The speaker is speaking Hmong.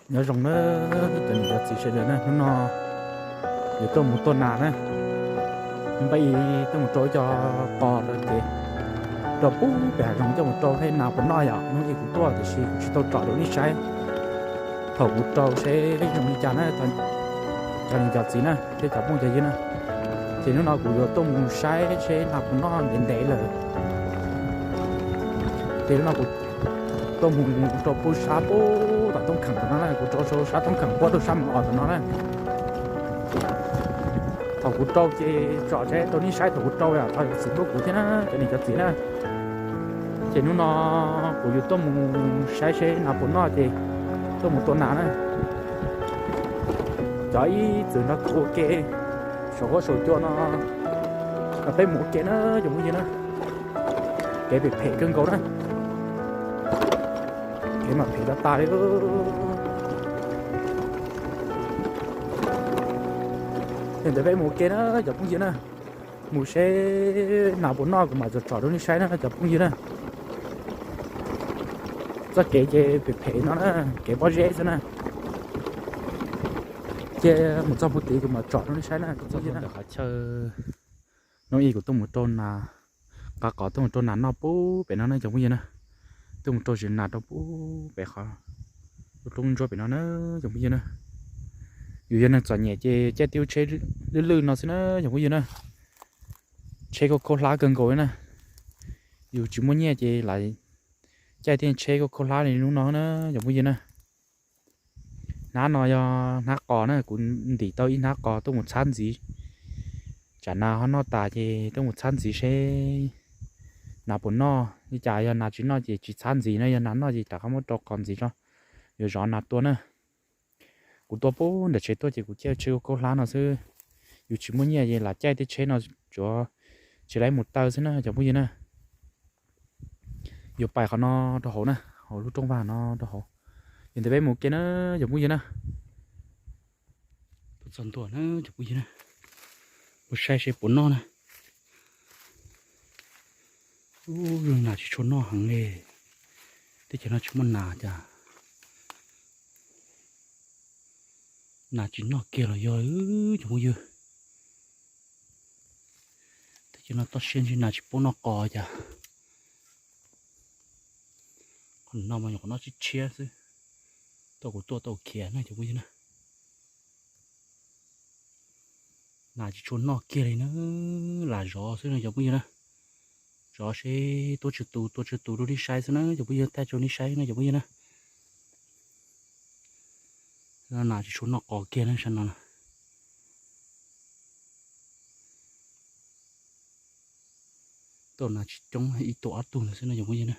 Nyob zoo na cov niam cov txiv sawv daws na, hnub no yuav tuaj mus tua nas na. Npaj ib tuaj mus rau ib co qos rau ces rau pub pem hav zoov coj mus rau seb nas puas noj yom. Hnub ib kuv tuaj tiam sis kuv tsis tau tsom rau nej saib. Thaum kuv rau seb zoo li cas na cov niam cov txiv na thiab cov phooj cov ywg na, ces hnub no kuv yuav tuaj mus saib seb nas puas noj ntev ntev lawm. Ces hnub no kuv tuaj mus rau pub sab pub tom Tooj Kheem tom no na, kuv rau sab Tooj Kheem puab rau sab Moos Os tom no na. Thaum kuv rau ces tsom seb rau nej saib thaum kuv rau, thov zam txim pub kuv thiab na cov niam cov txiv na. Ces hnub no kuv yuav tuaj mus saib seb nas puas noj ces tuaj mus tua nas na. Cov ib txwm nrog kuv ua ke saum huab saum cua no, peb mus ua ke na cov phooj ywg na. Kev phem phem kawg nkaus na, kev mas phem tas tas li. Ces ntawd peb mus ua ke na cov phooj ywg na, mus seb nas puas noj kuv mam tsom tsom rau nej saib na cov phooj ywg na. Txoj kev ces phem phem no na, kev pob zeb xwb na. Ces mus txog puag tid kuv mam tsom rau nej saib na cov phooj ywg na. Qhov chaw hnub ib kuv tuaj mus rau nas, nqa qos tuaj mus rau nas noj pub pem no na cov phooj ywg na. Tuaj mus rau zis nas rau pub pem qhov lub roob ntsuab pem no na cov phooj ywg na. Yus yog neeg txom nyem ces caij tib lub tsheb lwj lwj no xwb na cov phooj ywg na. Tsheb khaub khaub hlab kawg nkaus li na. Yus tsis muaj nyiaj ces lam caij tej tsheb khaub khaub hlab li hnub no na cov phooj ywg na. Hnab no yog hnab qos na, kuv ntim tau ib hnab qos tuaj mus txhab ntxiv. Tsam nas ho noj tas ces tuaj mus txhab ntxiv seb nas puas noj li cas, yog nas tsis noj ces tsis txhab ntxiv na, yog nas noj ces rov qab muab rau qos ntxiv tso, yuav zov nas tua na. Kuv tuaj pub nram tsev tuaj ces kuv caij tsheb khaub khaub hlab no xwb. Yus tsis muaj nyiaj ces lam caij tej tsheb no tsuav tsis laib mus taw xwb na cov phooj ywg na. Yuav pais qhov no rau hauv na, hauv lub rooj vag no rau hauv. Yog ntawd peb mus ua ke na cov phooj ywg na. Tuaj txog ntua na cov phooj ywg na, mus saib seb puas noj na. Ub, nas tsis tshua noj heev li. Teb chaws no tsis muaj nas cas. Nas tsis noj kiag los yog cov phooj ywg. Teb chaws no toj siab ntshe nas tsis paub noj qos cas. Qhov no mas nyuam qhuav noj tshiab tshiab xwb. Tau kuv tuaj tau khiav na cov phooj ywg na. Nas tsis tshua noj kiag li na, lam zov xwb no cov phooj ywg na. Zov seb tuaj tsw tus tuaj tsw tus rau nej saib xwb na cov phooj ywg, thaij rau nej saib na cov phooj ywg na. Nas tsis tshua noj qos kiag na sab no. Tau nas tsis coob, ib tug ob tug ntawd xwb no cov phooj ywg na.